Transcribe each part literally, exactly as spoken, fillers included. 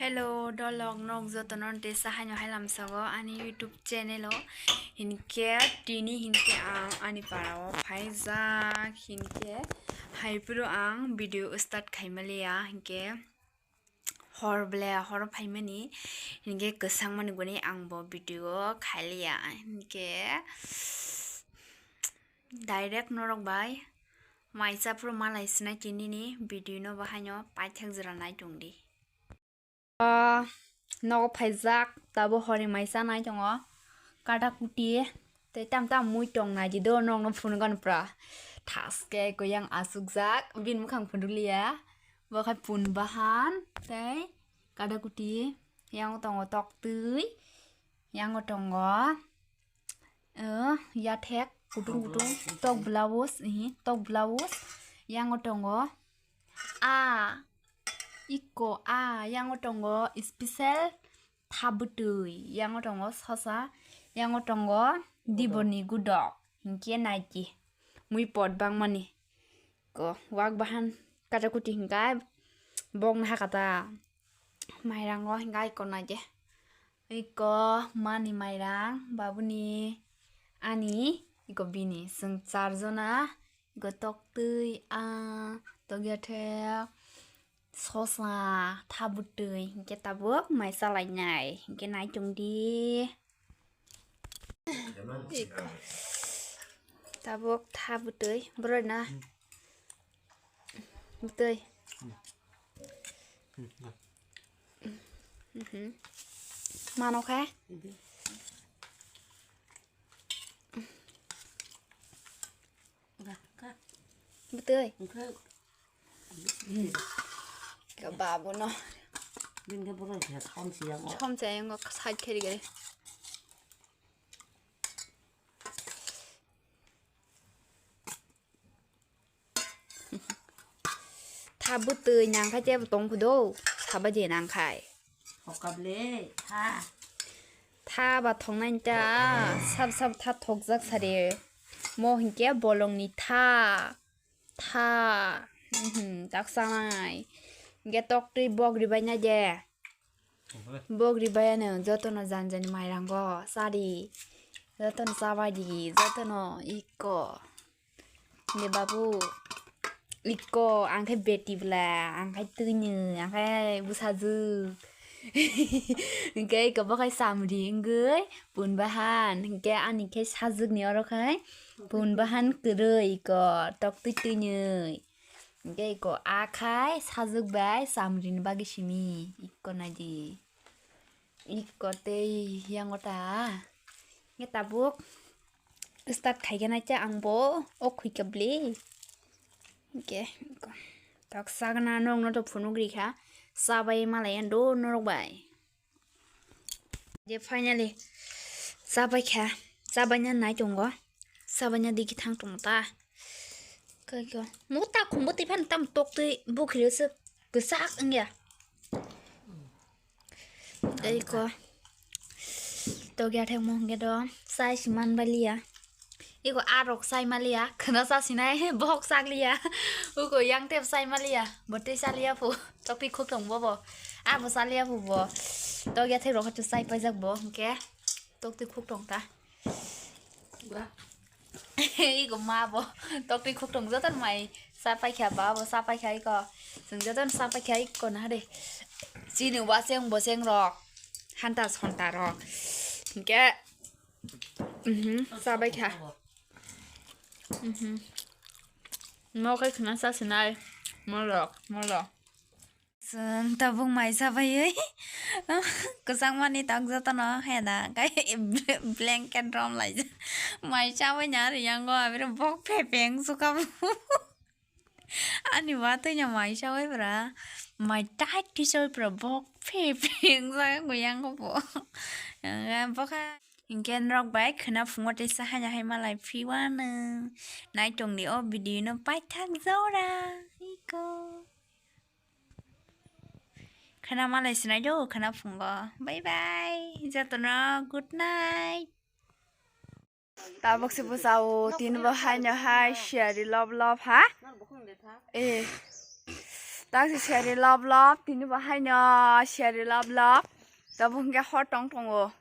Hello, dolok nok jotono tesa haino hailam sago ani YouTube channel o. Hinkhe tini hinkhe ang ani para o phaijak, hinkhe haipro ang video start khaimaliya, hinkhe hor ble hor phaimani, hinkhe kwsang mani guni ang bo video khailiya, hinkhe direct norok bai maisa phuru malai sinai tini ni video no bahaino paithak jora nai tongdi. Ah, nogo phaijak, tabo hori maisa nai tongo. Kata kuti, tei tam tam mui tong nai di do, nokno phunukgo no pura. Thaske ko yang asukjak, bini mukhang phunukliya. Bo khai pun bahan, tei kata kuti, yang tongo tok twi, yang tongo, eh, yathek, kutung kutung, tok blouse, eh, tok blouse, yang tongo. A, iko a, yang tongo special thabwtwi, yang tongo sosa, yang tongo diboni gudok, hinkhe naidi mui pot bangmani. Ko wak bahan kata kuti hinkai bok na hakata mairango hinkai ko naidi. Iko mani mairang babuni ani iko bini chwng charjona. Iko tok twi, ah, tok yathek, sosa, thabwtwi, hinkhe tabuk mai chalainai, hinkhe nai tongdi. Iko. Tabuk thabwtwi, boroi na. Bwtwi. Mhm. Mano khe? Bwtwi. Ka babu no. Bini khe borok khe thom siyango. Thom siyango side khe rigari. Tha bwtwi nangkhai tebo tongkhu do, saba je nangkhai. Hokable, tha. Tha ba thongnai ta, sab sab tha thokjak sari. Mo hinkhe bolongni tha. Tha. Mhm, tak sanai. Hinkhe toktwi bok ribai nai de. Bok ribai ano jotono jani jani mairango sadi. Jotono chabai di, jotono iko. De babu, iko, ang khe beti bwla, ang khe twini, ang khe bwsajwk. Hinkhe iko bo khai samri wngwi pun bahan, hinkhe ani khe sajwkni oro khai pun bahan kwrwi iko, toktwi twini. Hinkhe iko a khai sajwk bai samrini bagwi simi, iko naidi. Iko tei yango ta. Nge tabuk start khaikhe nai cha ang bo o khuika bli. Nge iko. Tak sagna nokno to phunuk rikha. Sabai malai ando norok bai. Je finally sabai kha. Sabai na nai tongo. Sabai na digi thang tongo ta. Khaikhe. Mo ta khumbo twi phan tam tok twi bukhirese. Kwchak wngya. Tei iko tokya thekmo hwnkhe do chai si man baliya. Iko a rok chai maliya, khwna cha sinai, bohok sak liya. Uko yang tep chai maliya, bo tei cha liya phu, tokti khuk tong bo bo. A bo cha liya phu bo. Tokya thek rok chai paijak bo, hwnkhe tokti khuk tong ta. Iko ma bo tokti khuk tong joto mai sa paikha ba bo sa paikha iko. Chwng joto sa paikha iko na de. Chini waseng boseng rok. Hanta sonta rok. Hinkhe, mhm, sa paikha. Mhm. Mo khai khwna sa sinai. Morok, morok. Chwng tabuk mai cha baiwi kwchangmani tok jotono hena khe blanket rom laijak. Mai chawi na riyango abire bok phepeng sukabu. Ani watwi no mai chawi pura. Mai tight khe chawi pura bok phepeng jak yango bo. Bokha hinkhe norok bai khwna phungo tei cha haino hai malai phiwano. Naitongdi o video no paithak jora. Iko. Khwna malai sinai do, khwna phungo. Bye bye. Jotono good night. Tabuk se bwsao tin bo haino hai siyari lob lob ha. Eh. Taksi seri lab lab, tini bo haino seri lab lab. Tabuk hwnkhe hor tong tongo.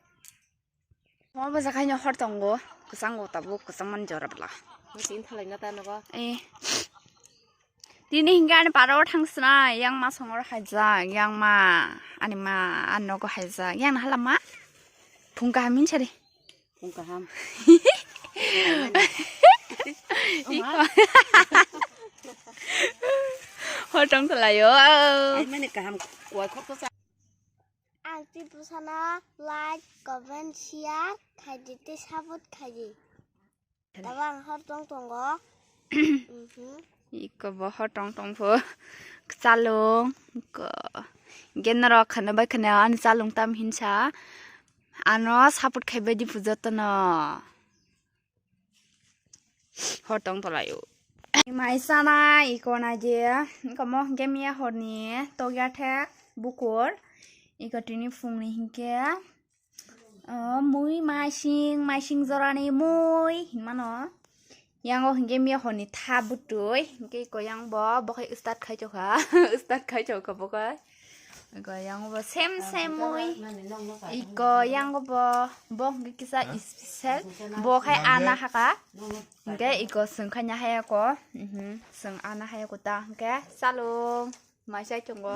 Mo bwsa khaino hor tongo, kwchango tabuk, kwchang mani jora bwla. Mo sini thalai na ta nogo. Eh. Tini hwnkhe ani parao thang swnai, yang ma songor haijak, yang ma, ani ma, ani nogo haijak, yang na hala ma? Phung kaham hin sari. Phung kaham. Iko. Hor tong tolayo. Ai mani kaham kuai khok to sa. Ang twi bwsano like, comment, share khaidi tei support khaidi. Tabo ang hor tong tongo. Mhm. Iko bo hor tong tong pho. Chalung. Ko. Gen norok khana bai khana ani chalung tam hinsa. Ano support khai bai di pujo tono. Hor tong tolayo. Mai sana iko na je. Iko mo hwnkhe miya horni tokya the bukur. Iko tini phungni hwnkhe. Oh, mui maising, maising jorani mui hinmano. Yango hwnkhe miya horni tha butui. Hwnkhe iko yang bo, bo khai start khai chokha. Start khai chokha bo khai. Iko yang bo sem sem mui. Iko yang bo, bo hwnkhe kisa special. Bo khai ana haka. Hwnkhe iko swng khai nya haya ko. Mhm, swng ana haya ko ta. Hwnkhe salung. Mai chai tongo.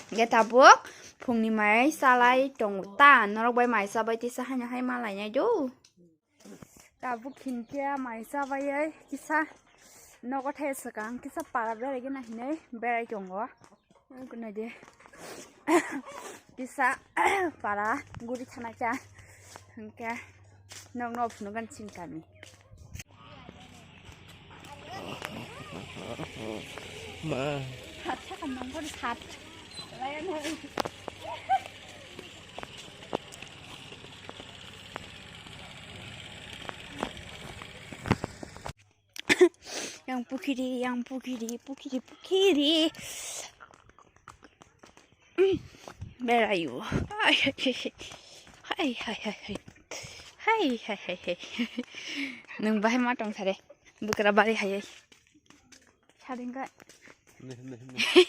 Hwnkhe tabuk phungni mai chalai tongo ta. Norok bai mai chabai tisa haino hai malai nai do. Tabuk hinkhe mai chabai kisa nogo thai swkang kisa para berai gana hinui berai tongo. Nai de. Kisa para guri thana cha. Hwnkhe nokno phunukgani chini kami. Ma. Sat sakha nangkor sat. Yang pukhiri, yang pukhiri, pukhiri, pukhiri. Berayo. Hai, hai, hai, hai. Hai, hai, hai, hai. Hai, hai, hai, hai. Nwng bahai ma tong sare. Bwkra bari hai. Saringga. Neh, neh, neh.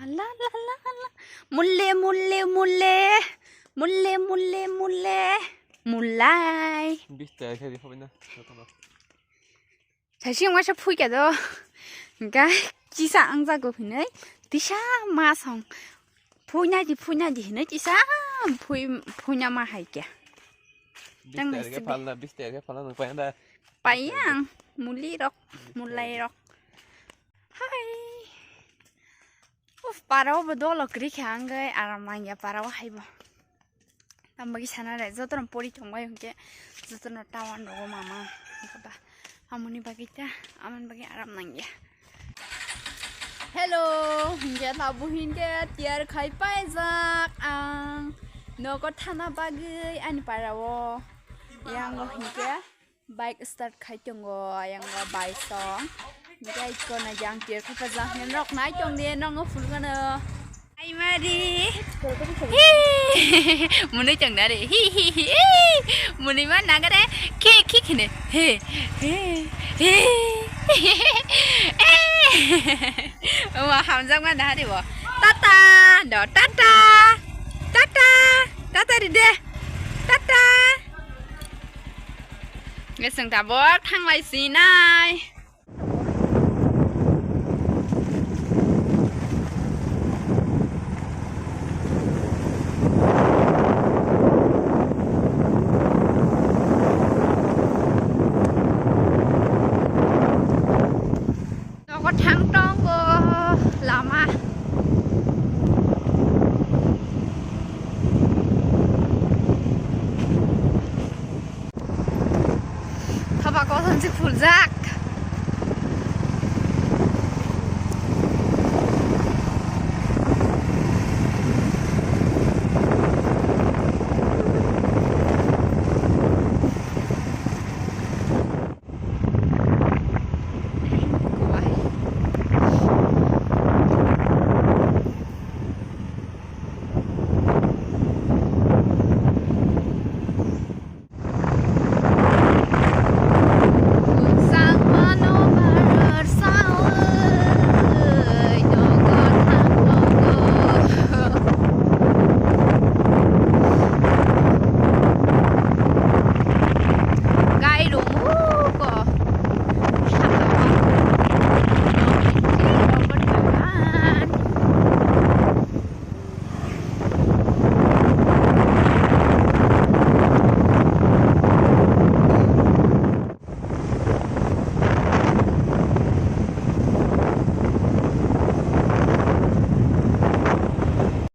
La, la, la, la. Mulle, mulle, mulle. Mulle, mulle, mulle. Mullai. Bis ta khe di phabaina. Sasing masa phui kya do. Hingke kisa ang jago hinui. Tisa ma song. Phuina di, phuina di hinui tisa phui, phuina ma hai kya. Bis Nang ta nasi khe bi- phalna, bis ta khe phalna nang payanda. Payang, muli rok, mulai rok. Hai. Uf, parao bo dolo kri khe ang gai aram nangya parao hai bo. Tamo bagwi sana re, jotono pori tongbai hwnkhe, jotono tawan rogo mama. Hwnkhe ba, amoni bagwi ta, amoni bagwi aram nangya. Hello, hwnkhe ta buhin khe tiyar khai paijak ang. Nogo thana bagwi ani parao. Yango hwnkhe bike start khai tongo, yango bai song. Hwnkhe iko na jang tiyar khai paijak, norok nai tong di, nongo phulgano. Ai mari. Hi. Muni chang nari. Hi, hi, hi. Muni ma nagare. Khi, khi khine. He. He. He. He. Owa hamjak ma dahari bo. Tata. Do tata. Tata. Tata ride. Tata. Ngeseng tabok thanglai sinai.